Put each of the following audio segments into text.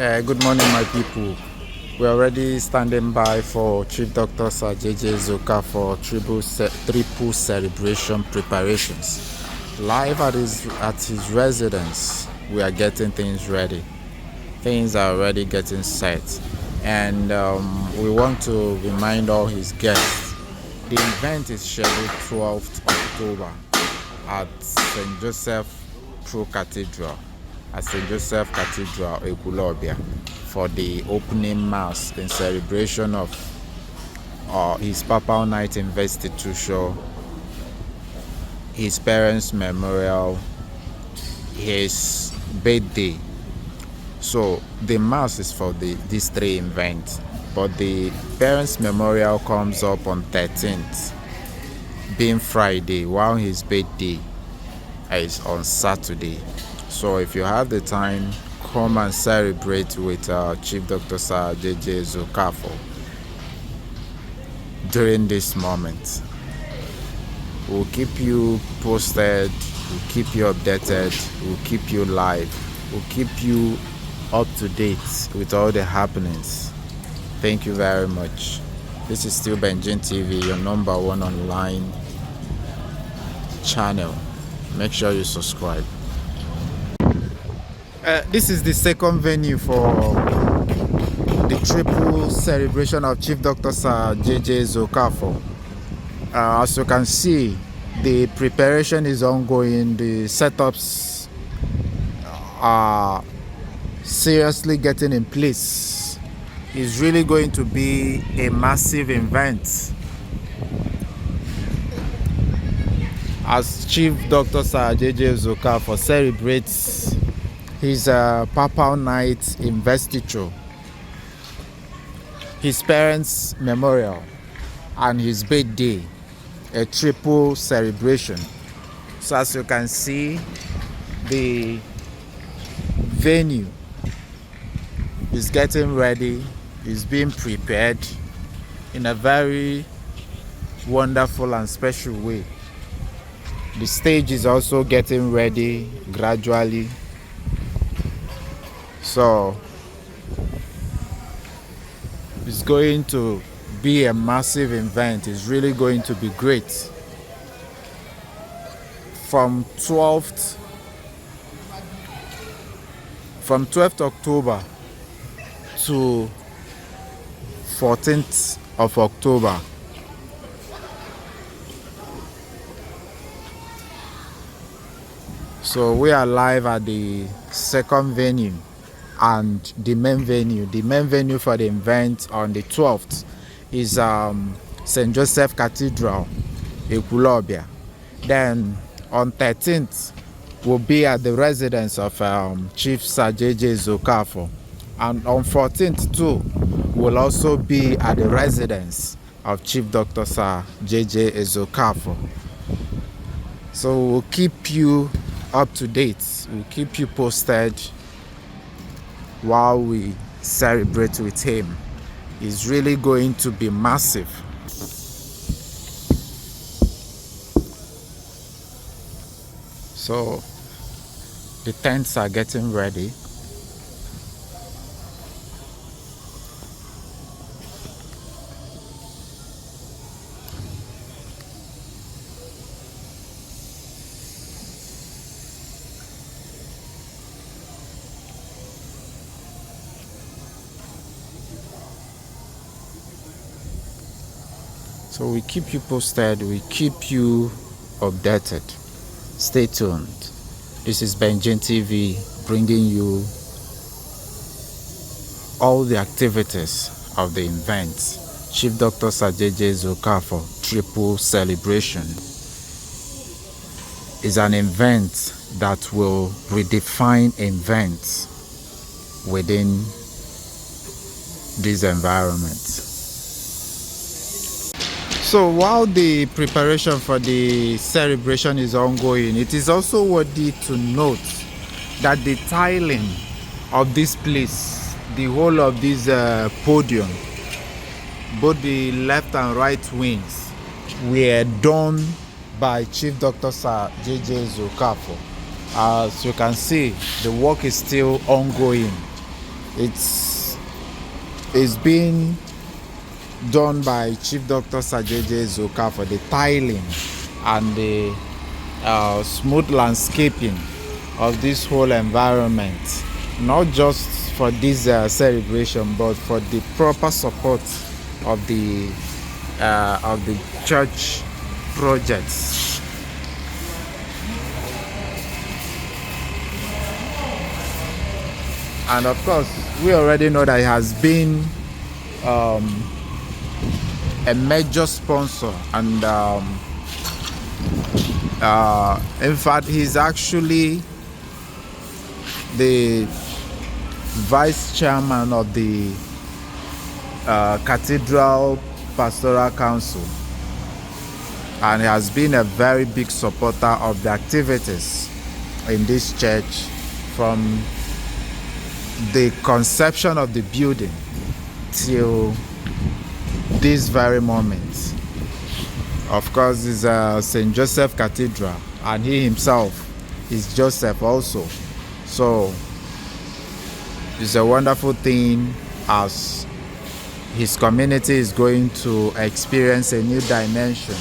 Good morning, my people. We're already standing by for Chief Doctor Sir JJ Zoka for triple celebration preparations. Live at his residence, we are getting things ready. Things are already getting set, and we want to remind all his guests. The event is scheduled 12th October at St. Joseph Pro Cathedral. At St. Joseph Cathedral, Ekwulobia, for the opening mass in celebration of his papal night investiture, his parents' memorial, his birthday. So the mass is for these three events, but the parents' memorial comes up on 13th, being Friday, while his birthday is on Saturday. So if you have the time, come and celebrate with Chief Dr. Sir JJ Zokafo during this moment. We'll keep you posted, we'll keep you updated, we'll keep you live, we'll keep you up to date with all the happenings. Thank you very much. This is still Benjin TV, your number one online channel. Make sure you subscribe. This is the second venue for the triple celebration of Chief Dr. Sir JJ Zokafo. As you can see, the preparation is ongoing. The setups are seriously getting in place. It's really going to be a massive event. As Chief Dr. Sir JJ Zokafo celebrates his papal night investiture, his parents' memorial, and his birthday, a triple celebration. So as you can see, the venue is getting ready, is being prepared in a very wonderful and special way. The stage is also getting ready gradually. So it's going to be a massive event. It's really going to be great. From 12th October to 14th of October. So we are live at the second venue and the main venue. The main venue for the event on the 12th is St. Joseph Cathedral, Ekwulobia. Then on 13th will be at the residence of Chief Sir JJ Zokafo. And on 14th too will also be at the residence of Chief Dr. Sir JJ Zokafo. So we'll keep you up to date. We'll keep you posted while we celebrate with him. It's really going to be massive. So the tents are getting ready. So we keep you posted, we keep you updated. Stay tuned. This is Benjin TV bringing you all the activities of the event. Chief Dr. Sir JJ Zokafo triple celebration is an event that will redefine events within this environment. So while the preparation for the celebration is ongoing, it is also worthy to note that the tiling of this place, the whole of this podium, both the left and right wings, were done by Chief Dr. Sir JJ Zokafo. As you can see, the work is still ongoing. It's been done by Chief Dr. Sajeje Zoka for the tiling and the smooth landscaping of this whole environment, not just for this celebration, but for the proper support of the church projects. And of course, we already know that he has been a major sponsor, and in fact, he's actually the vice chairman of the Cathedral Pastoral Council, and he has been a very big supporter of the activities in this church from the conception of the building till this very moment. Of course, it's St. Joseph Cathedral, and he himself is Joseph also. So it's a wonderful thing as his community is going to experience a new dimension,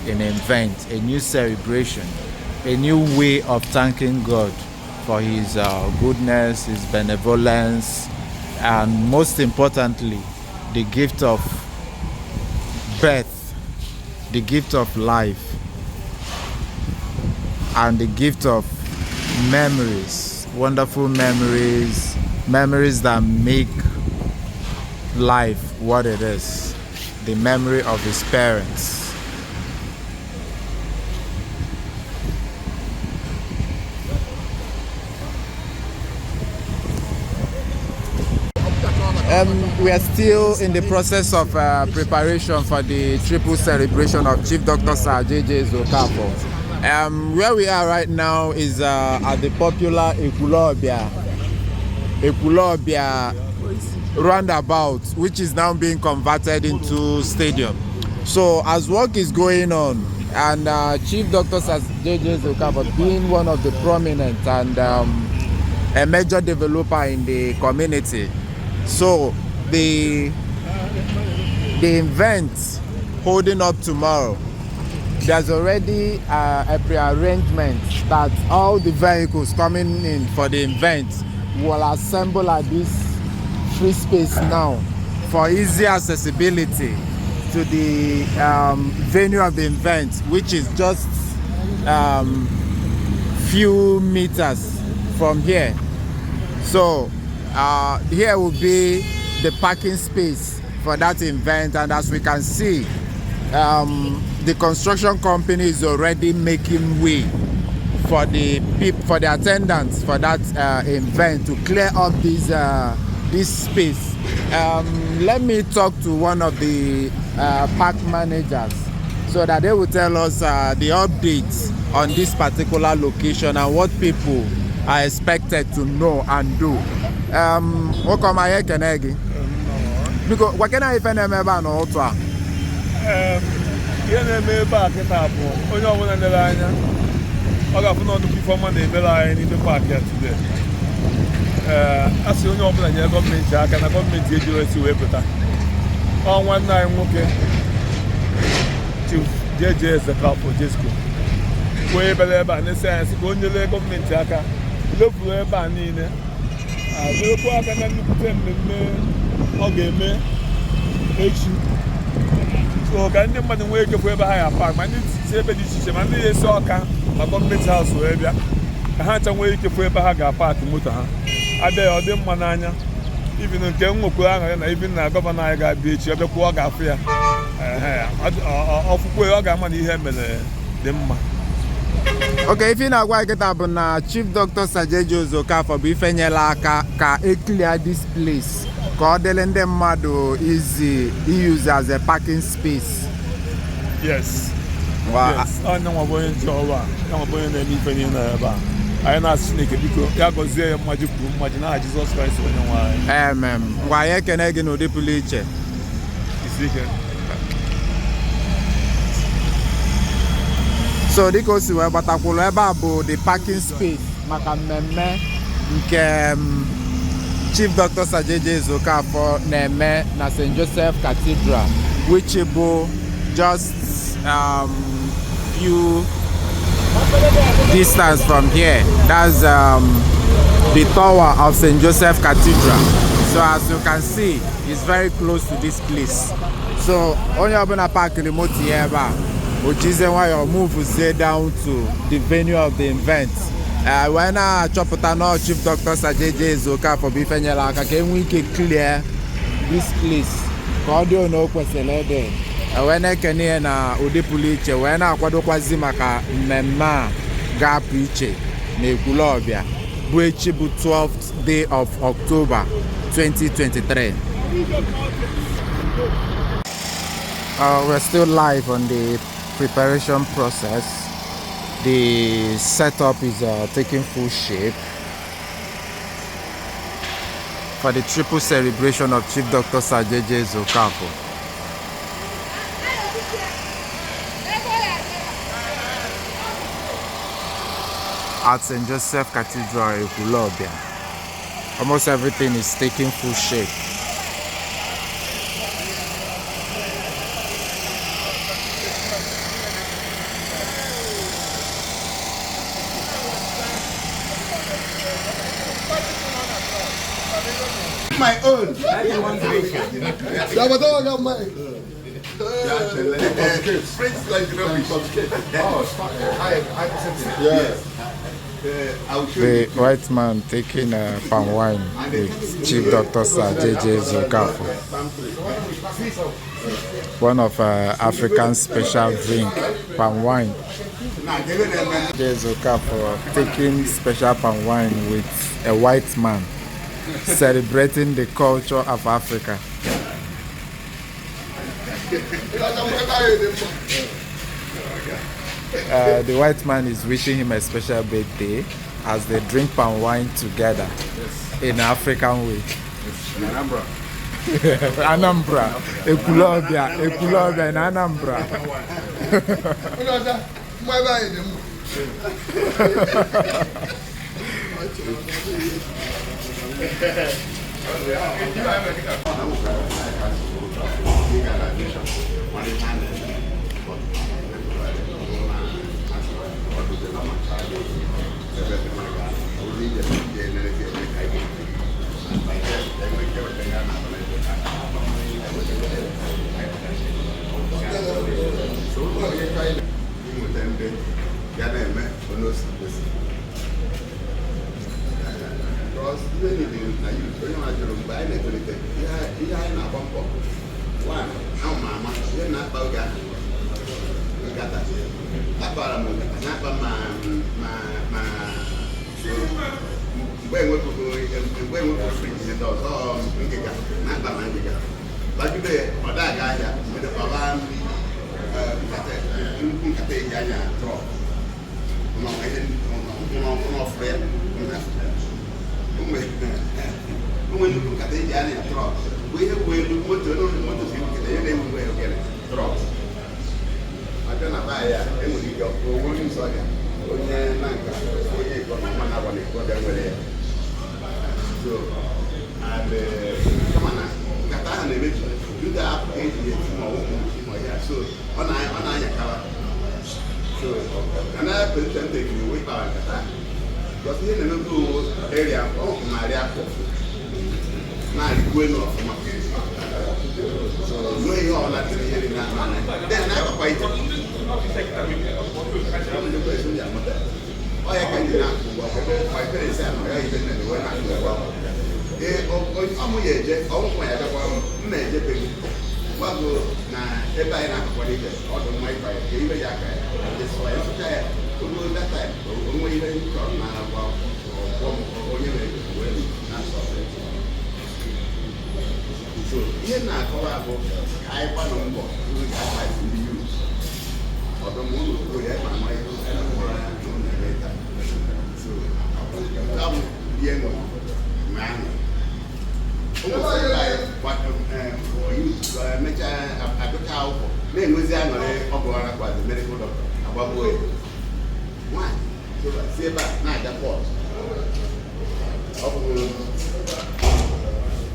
an event, a new celebration, a new way of thanking God for his goodness, his benevolence, and most importantly, the gift of birth, the gift of life, and the gift of memories, wonderful memories, memories that make life what it is, the memory of his parents. We are still in the process of preparation for the triple celebration of Chief Dr. Sir J.J. Zokafo. Where we are right now is at the popular ekwulobia roundabout, which is now being converted into stadium. So as work is going on, and Chief Dr. Sir J.J. Zokafo being one of the prominent and a major developer in the community, so the event holding up tomorrow, there's already a pre-arrangement that all the vehicles coming in for the event will assemble at this free space now for easy accessibility to the venue of the event, which is just few meters from here. So here will be the parking space for that event, and as we can see, the construction company is already making way for the attendants for that event to clear up this space. Let me talk to one of the park managers so that they will tell us the updates on this particular location and what people are expected to know and do. Welcome here, Kenegi. Because what can I even remember no to? Yeah, me back at Apple. Oh, no, when the line, I got no performance in the line in the park here today. As you know, I got government jack and I got me to do it to Epita. On one night, okay. To JJ the car for Jesco. Way better than the sense, going to the government jack. Look where Banning. I will go out and then okay, me. So, can you imagine where you go by a park? I need to say, but this is a man, they saw a car, my government house, wherever. I had to wait to put a park in Muta. I dare or them manana, even in Kengo, and even a governor I got beach, you have a poor gaffia. Of where I got money, him them. Okay, if you know why get up on Chief Dr. Sajejo Zokafo bifenyela ka clear this place. Cordelende Mado is used as a parking space. Yes. Wow. Yes. I know I'm going to I'm going to anything in there. I am not sneaky because I go there magic imagine Jesus Christ when you are. Amen. Why can I get no depuliche? So because we are batakulo about the parking space, maka mmemme nke Chief Dr. Sajeje Zokafo Neme na St. Joseph Cathedral, which is just few distance from here. That's the tower of St. Joseph Cathedral. So as you can see, it's very close to this place. So on your park remote here, which is why you move down to the venue of the event. When I chop no Chief Dr. Sajeje Zokafo Bifenyela can we clear this place. Audio no question there. When I can hear na Udepuliche, when I Quadokwazi Maka Mema Gapriche, Ekwulobia, which is 12th day of October 2023. We're still live on the preparation process. The setup is taking full shape for the triple celebration of Chief Dr. Sajeje Zokafo. At St. Joseph Cathedral, Ekwulobia. Almost everything is taking full shape. My own. The white man taking palm wine with Chief Dr. Sajeje Zokafo. One of African special drink, palm wine. Zokafo taking special palm wine with a white man, celebrating the culture of Africa. The white man is wishing him a special birthday as they drink palm wine together in an African way. Anambra. Anambra. Ekwulobia. Ekwulobia in Anambra. Why?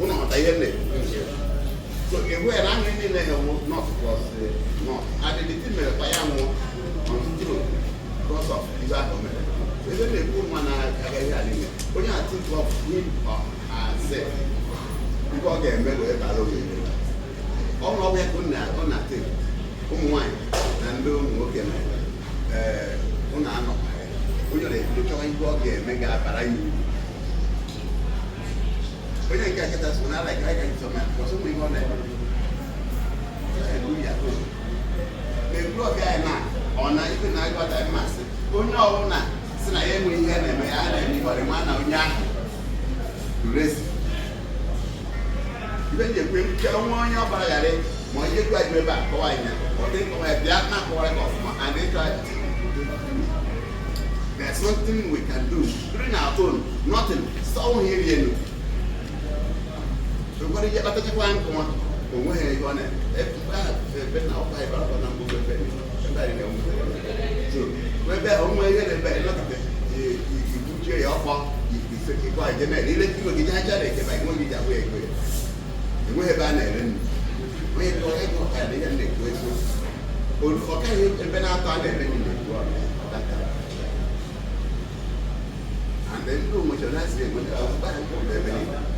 Uno hota yene. So if we are angry in the north was north. And the team by young on because of his argument. So even the good man I got here. When you think of him or say, people get made with a all of it on that thing. Wine and do okay, on an we are the joint work here, mega parayu. When I get us when I like I can so much, because we want it. Hallelujah. The blog guy now, on even I got a massive. Oh no, now, since I am with here, and I anybody, man, now, to rest. Even the Queen Kelowna, your barrier, my you graduate back, Hawaii, or they go at the Atma or and they try. There's nothing we can do. During our phone, nothing. So here you know. So what do you get? But the one come on. Where you want it? If now, I got a number of pennies. So, we're there, home where you're there, look at it. You put your offer, you say, quite generally, let you get a if I won't be that way. We have an errand. We go ahead and they can make it. Okay, you've been out on it. And then do much of that.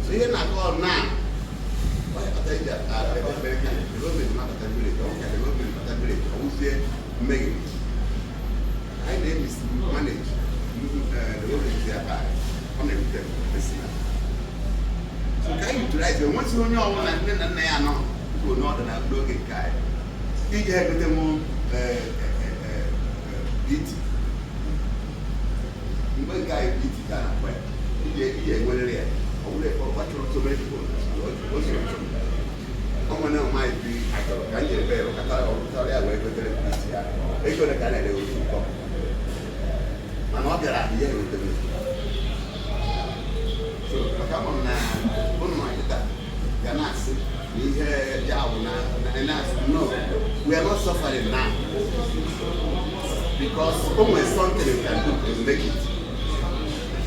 So you're not called now. I think that the government is not a tablet. My name is managed. The government is thereby on everything. So can you utilize it? Once you know one and then they are not, you will not have looking guy. Did you have them on eat? You will guy eat it down. Yeah, well, yeah. Only for what you're so many people. Someone else might be I can't get a bear or Catalonia away with the PCI. They go to Canada with you. I'm not that idea with them. So, come on now, don't mind that. You're not sick. We hear Yahoo and that's no. We are not suffering now. Because almost something you can do to make it.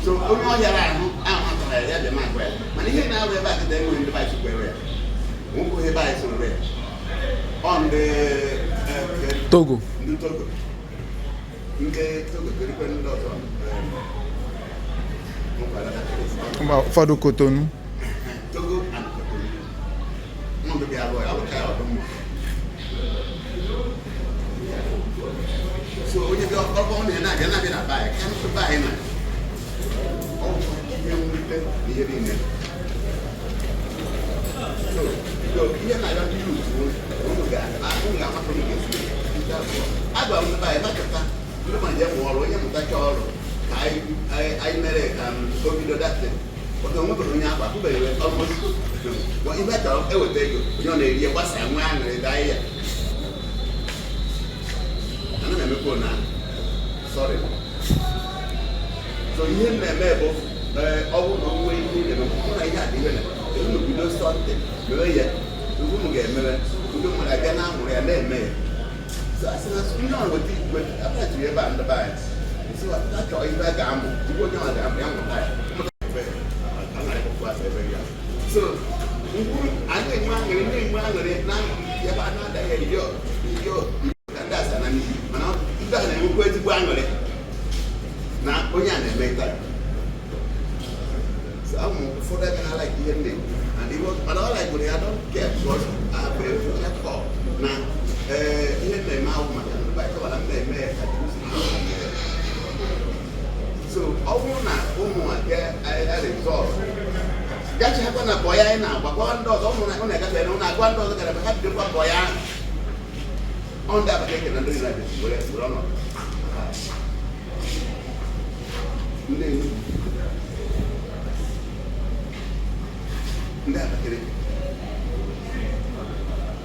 So, only all your life, I'm not going to have the man where. And here now we're back at them in the bicycle where. On the Togo. The Togo. Fado Cotonou. Togo and Cotonou. On the Biaboy, I will try out the more. So when you go up on the night, you're not going to buy. Can't you buy him? Oh, you're in there. So here I don't use I don't buy a matter. You don't get more, you don't touch all. I marry so you do that thing. But the woman who almost what you better, I will take you. You know, you was a man and die. I don't remember now. Sorry. So here, my mabel, all the way to the I had even. We don't start it. We don't get married. We don't want to get out of there. So I said, you know what? I'm not here about the bias. So that's why you back down. You go down there. I'm not so I think man, you need man with it now. You're not there. You're and that's an enemy. Now, you got to go to Bangalore. Now, when you're make that. So I'm for that I like the ending. And it was, but all I could I don't care because I have a future call. Now, even the mouth, my back on I'm there. So, I exhaust. That's happened a boy now, but one does almost on a one does that have to put boy on that taken and doing like this. We're not. Never get it.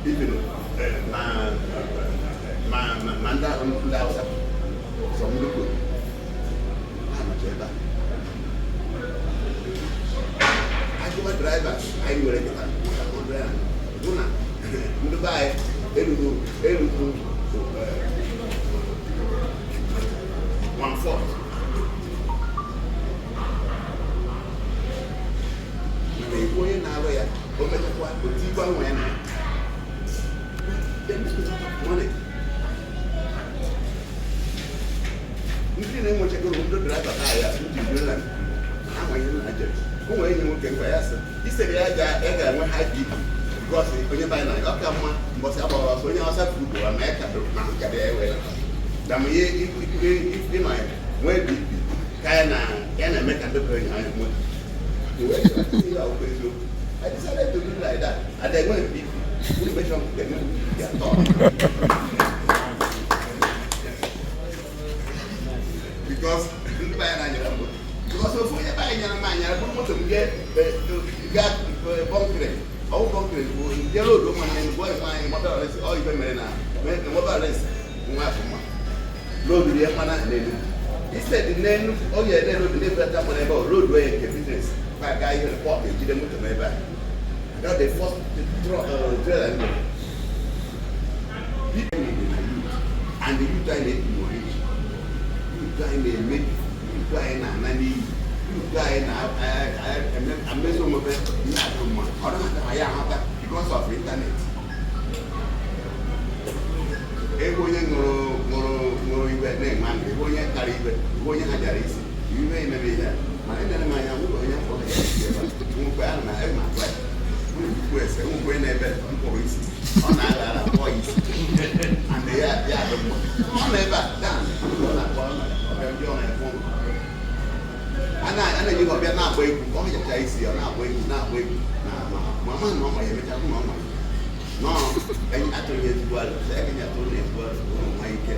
Even my dad on the outside. Some good. I'm a driver. I go a driver. I will get that. I'm buy one-fourth. When they go in our way, ndị na-enwechagoro ndị draiva ya ndị idola amaghị na aja o nwere enyi nwoke ngwa ya sị isere ya ga-enwe high BP because onye banyị na ọ ka mma mbọsị agbara ọsọ onye ọsa fudo ma ya kadoro ma nkada ya wee dama ihe ịnọ ya nwee BP ka ya na-eme ka ndị bere anya moto I decided to do like that and then when BP we make sure they know their thought because ndị banyị na nyere mbụ because ofu onye banyị nyere ma nyere bụ moto m ga bọnkịrị ọwụ bọnkịrị bụ ndị road ụmụnne ndị bọyị anyị mobile race ọ ife mere na mobile race nwa afọ mma road rie mmanụ n'elu instead n'elu oge ede road na-ebata mmanụ ebe ọ road wee nke business ma gaa ihe repọt ejide moto n'ebe a that the first trailer and the youth are in youth are in make youth are in anani youth are in amazing moment or not because of internet onye ṅụrụ ibe na-eme ego onye kara ibe onye hajara isi ibe emebe ihe mana ịnere m anya nwụrụ onye mkpọrọ ya nwekwe a na ema akwa nwekwe ese nwekwe na-ebe mkpọrọ isi ọ na-aghara mkpọ isi and ya adị mma ọ na ebe a dan ọ na-akpọ ọbịa ndị ọ na-ekwu a na-eji ọbịa na-agba egwu ọ hịchacha isi ọ na-agba egwu na mama na ọma ya emecha bụ na ọma no atụghị ezigbo alụ enyi atụrụ na ezigbo alụ nwa ike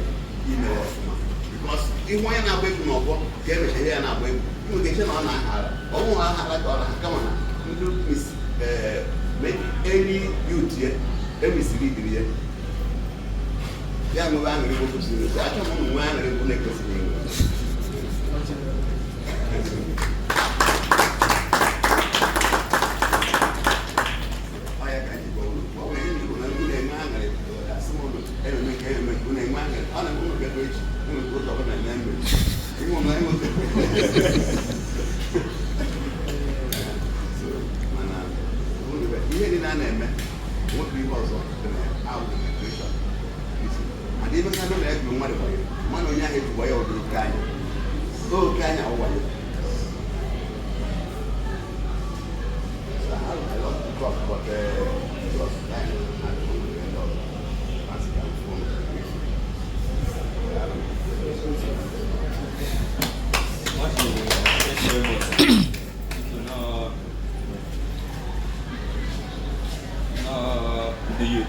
ime ọfụma because ihe onye na-agba egwu n'ọgbọ ka emecha ihe ya na-agba egwu inwe ga-eche na ọ na-ahara ọnwụ ha ahara ka ọ na kama na ndị enyi yut ya emisiri ibiri ya ya nwebe aṅụrị bụ kwesịrị esi achọ m ụmụ nwe aṅụrị bụ na-ekwesịrị inwe ihe dị na na-eme nwoke ihe ọzọ mana ebe ka na egwu mmadụ gbanye mana onye ahụ ejikwa ya ụdị oke anya ụwayo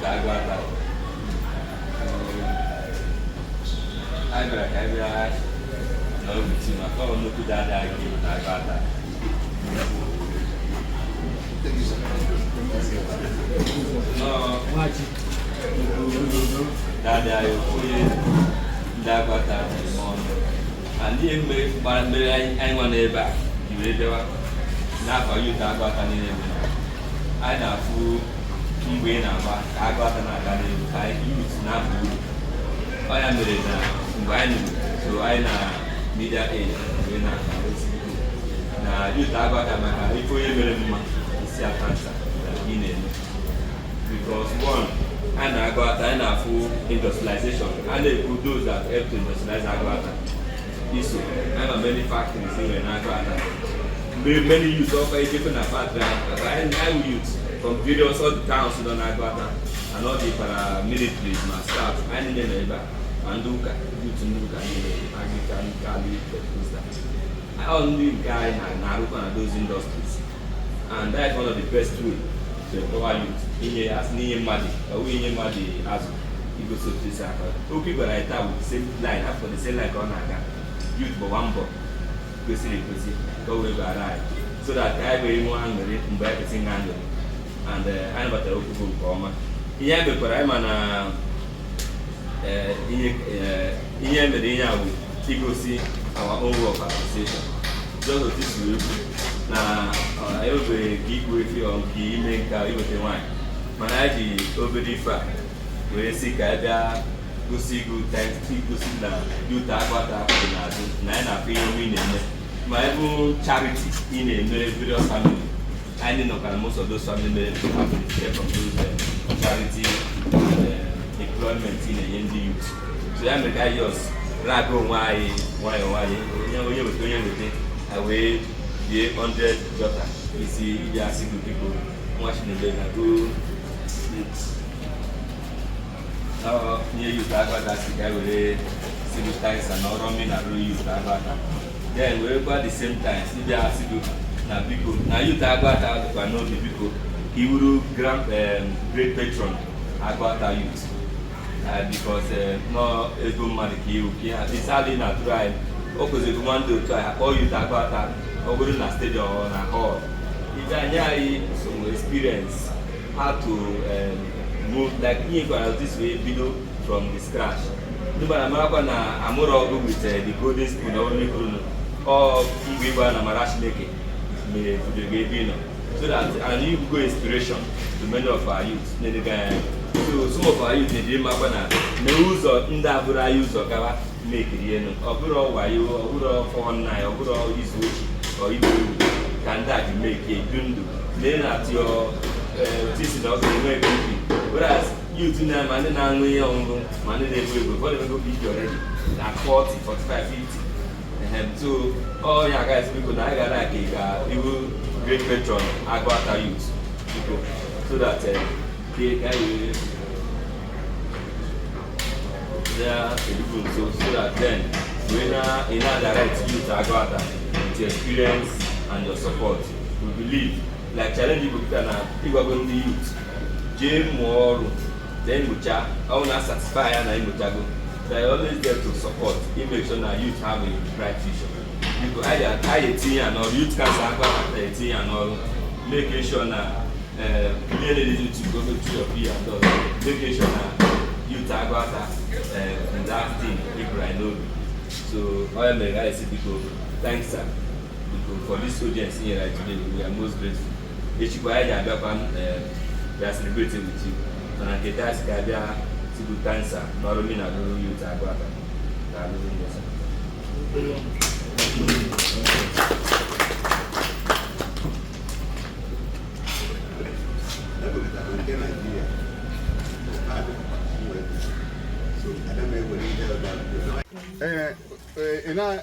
aguata. Aibra, no, Tima, come look at that aguata. No, Dada, Dagata, and you make anyone ever. You read the now for you, Dagata, I know. Mgbe ị na-agba ka agụata na-aga n'elu ka youth na-abụ uru ọ ya mere na mgbe anyị so anyị na media aid wee na-esi na youth agụata maka ife onye mere mma isi akansa ị na-eme because one anyị na-agụata anyị na-afụ industrialization a na-ekwu those that help to industrialize agụata iso anyị ma many factories nwere na agụata mgbe many youth ọkwa ikefe na factory anyị youth from various other towns in Aguata and all the paramilitaries and staff, I need a neighbor and do Anglican, Catholic, I only guy and Naruka and those industries. And that's one of the best ways to empower youth. In as near Madi, or we in Madi as you go to this. Okay, but I thought with the same line, after the same like on Aga, youth for one book, go over so that I very more angry and buy everything angry. And anyị batara okwu nke ọma ihe e mekwara anyị ma na ihe mere ihe a bụ igosi our own work association just otu egwu na enwebeghị nke igwe efi nke ime nka iweta nwaanyị mana anyị ji obere ife a were si ka anyị bịa gosi igosi na youth Aguata dị n'azụ na anyị na-afụ ihe ị na-eme ma ebe charity ị na-eme various family I didn't know most of those family members have been from those charity and employment in the youth. So I make yours rago nwanyị onye wete wee bie 100 dọla isi iji asị gị biko nwa Chineke na go nye yut agbata si ka were silitaisa na ọrụ mmiri na arụ yut agbata then wee kwa the same time iji asị gị na biko na yut agbata dịkwa n'obi biko ka iwuru great patron agbata youth because no ego mmadụ ka iwu ka adịsadị na atụrụ anyị o kwesịrị nwanne otu anyị akpọ youth agbata ọ bụrụ na stadium or na hall iji anya anyị some experience how to move like ihe gwara this way bido from the scratch ndị mara marakwa na amụrụ ọgụ with the golden spoon ọ bụrụ ikwuru ọ mgbe ịgwa na mara Chineke mere obodo gị ebe ị nọ so that and you go inspiration to many of our youth so some of our youth dị mmakwa na mee ụzọ ndị abụrụ anyị ụzọ gawa mekiri enu ọ bụrụ wayo ọ bụrụ fọ nna ya ọ bụrụ izu ochi or ibu ka ndị a ji meke edu ndụ lee na atịọ tisi na ọzọ enwe ego mbi whereas youth na ma ndị na-aṅụ ihe ọṅụṅụ ma ndị na-ebu ego ụfọdụ ego bidi already na 40, 45, 50 so all ya guys biko na anyị gara aka ga iwu great patron agbata youth biko so that they can so that then when in a direct youth agbata with your experience and your support we believe like challenge people na people going to youth jee mụọ ọrụ then mucha I na satisfy na imuchago they always get to support make sure that youth have a bright future because I tinye and all youth cancer agbata tinye and all making sure na really to go through your peer and all making sure na youth agbata and that thing people I know so all my guys say because thanks sir because for this audience here right today we are most grateful echikwa anyị abịakwa we are celebrating with you mana nke taa si ga-abịa tibu kansa n'ọrụ mmiri na ọrụ youth agbata ka alụrụ ndọsa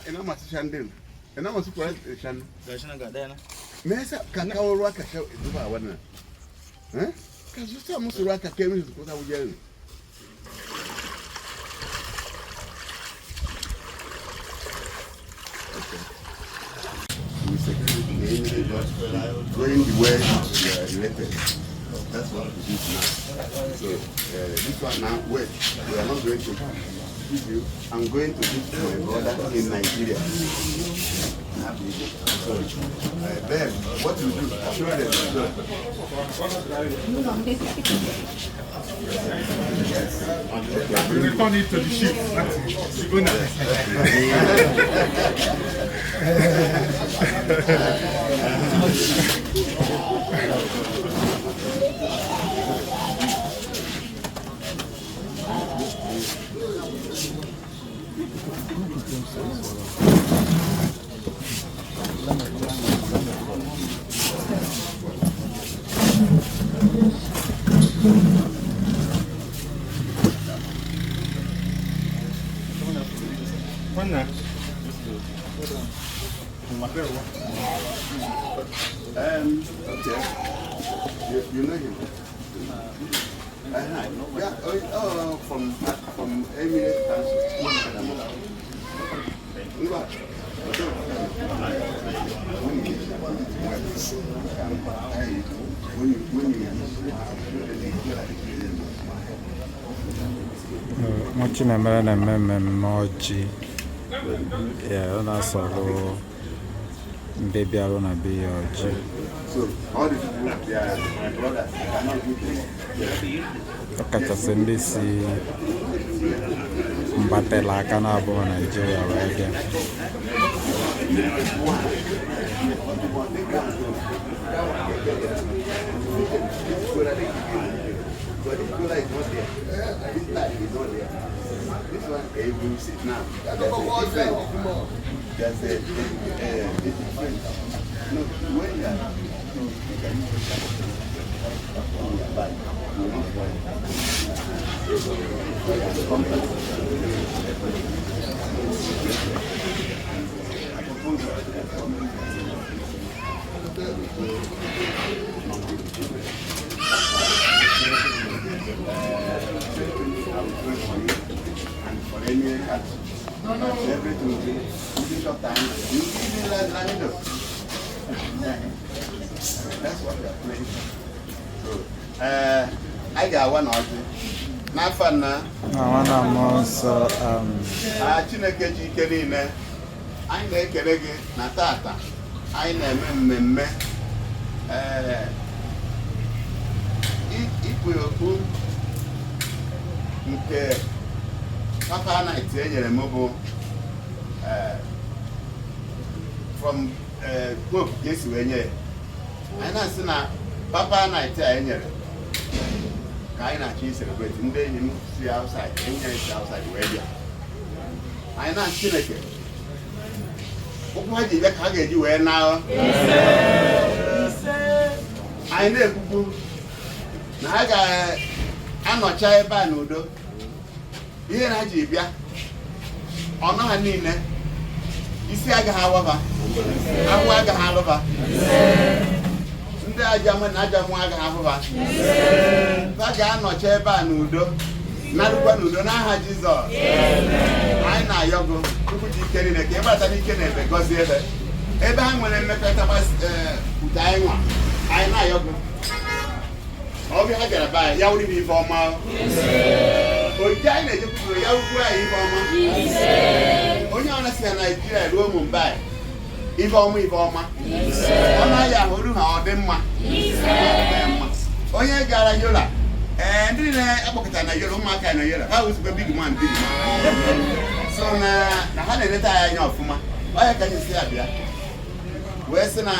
ina masu shandin ina masu kuwa shan gashi nan ga daya na me yasa ka kawo ruwa ka zuba wannan ka zuta musu ruwa ka kai musu kusa wajen going the way you are related. That's what we do now. So this one now, wait, we are not going to give you. I'm going to give to my brother in Nigeria. So, Ben, what you do? Show them. We return it to the ship. That's Okay. You know him? Yeah, from Emirates Much na mmemme ọjị ọ na-asọrọ ndị bịara na be ya ọjị ọkachasị ndị si mbatela aka na-abụọ Naịjirịa wee bịa But this color is not there. This light is not there. This one, you see now. There's a difference. No, when you are And for any everything will be short time. You give me that's what we are playing. So, I got one or two. Not fun now. I want to also Chineke ji ike niile anyị na-ekele gị na tata anyị na-eme mmemme ikpu okpu nke papa night enyere m bụ from Pope ka esi wee nye anyị na-asị na papa night a enyere ka anyị na-achọ celebrate ndị enyi m si outside enyi si outside wee bịa anyị na-achị Chineke ụkwụ ha ji bịa ka ha ga-eji wee naa anyị na-ekwukwu na ha ga-anọcha ebe a n'udo ihe na ha ji bịa ọnụ ha niile isi agaghị awaba ahụ agaghị alụba ndị ajamụ na ajamụ agaghị ahụba ha ga-anọcha ebe a n'udo narụkwa n'udo n'aha Jizọs anyị na-ayọ gị Chukwu ji ike niile ka ị gbata n'ike na ebe gọzie ebe ha nwere mmekọrịta ute anyị nwa anyị na-ayọ gị ọbịa ha bịara be anyị ya wuri m ife ọma ojije anyị na-ejekwuru ya ugwu anyị ife ọma onye ọbụla si na Naịjirịa ruo Mumbai ife ọma ọnụ ahịa ahụrụ ha ọ dị mma onye gara Yola ndị na-akpọkọta na Yola ụmụaka na Yola ha wụzikwa big man so na ha na-eleta anyị anya ọfụma ọya ka anyị si abịa wee sị na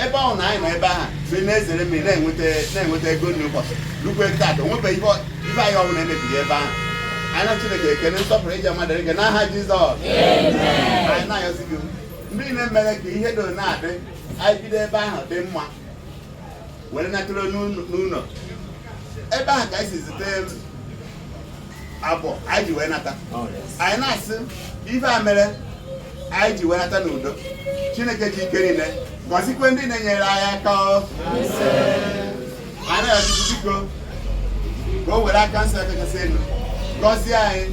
ebe ahụ na anyị nọ ebe ahụ be na-ezere mmiri na-enweta ego n'ụbọchị rukwe taata onwebeghị ife anyị ọbụla emebiri ebe ahụ anyị na Chineke ekene nsọpụrụ iji mmadụ ege n'aha Jizọs anyị na-ayọzi gị mmiri na-emere ka ihe do na-adị anyị bido ebe ahụ dị mma were natụrụ n'ụlọ ebe ahụ ka anyị si zute abụọ anyị ji wee nata anyị na-asị ife a mere anyị ji wee nata n'udo Chineke ji ike niile gọzikwe ndị na-enyere anyị aka anyị na-ayọzi biko ka o were aka nsọ kachasị elu gọzie anyị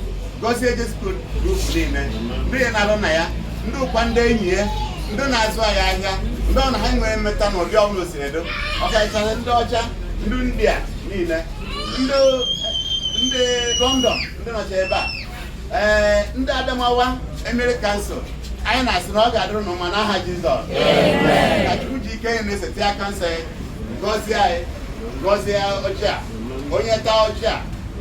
gọzie Jesco Group niile ndị ya na-alụ na ya ndị ụkwa ndị enyi ya ndị na-azụ anyị ahịa ndị ọ na ha nwere mmeta na ụdị ọbụla osiredo ọkachasị ndị ọcha ndị India niile ndị London ndị nọcha ebe a ndị Adamawa emere kansụl anyị na-asị na ọ ga-adịrụ n'ụma n'aha Jizọs ka Chukwu ji ike na-eseti aka nsọ ya gọzie anyị gọzie ọchị a onye taa ọchị a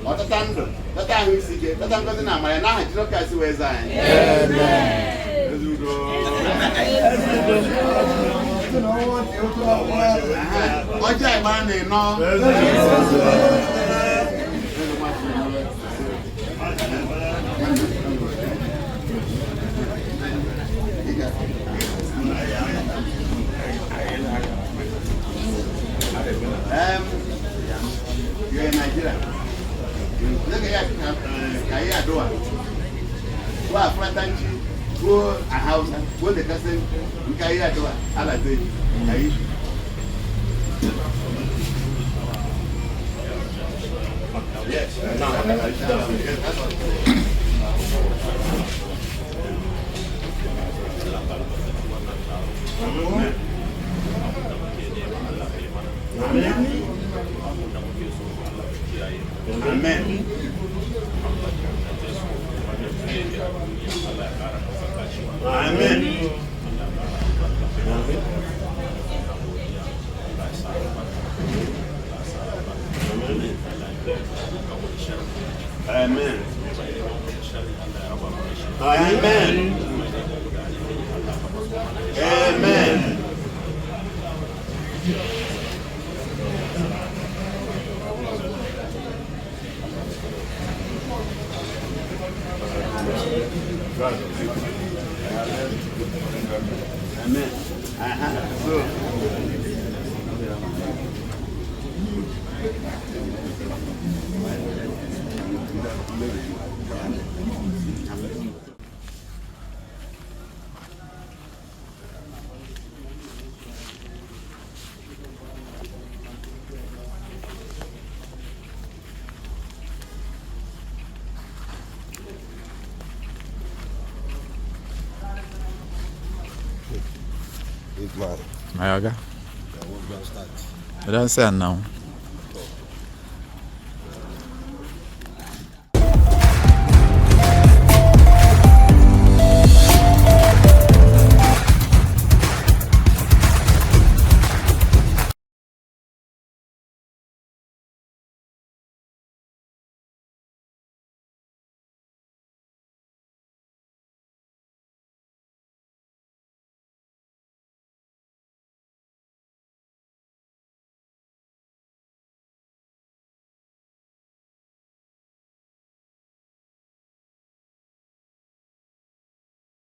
ọtata ndụ tata ahụ isi ike tata ngozi na amara n'aha Jizọs Kraịst wee zaa anyị ọjọ́ ìgbà ni iná. You're in Nigeria. Look at Kaya Doa. Go a Fratanchi, go a house, go the cousin, Kaya Doa, Ala Day. Yes. Amen. Amen. Amen. Amen. Amen. Amen. So, My yoga. I don't say now.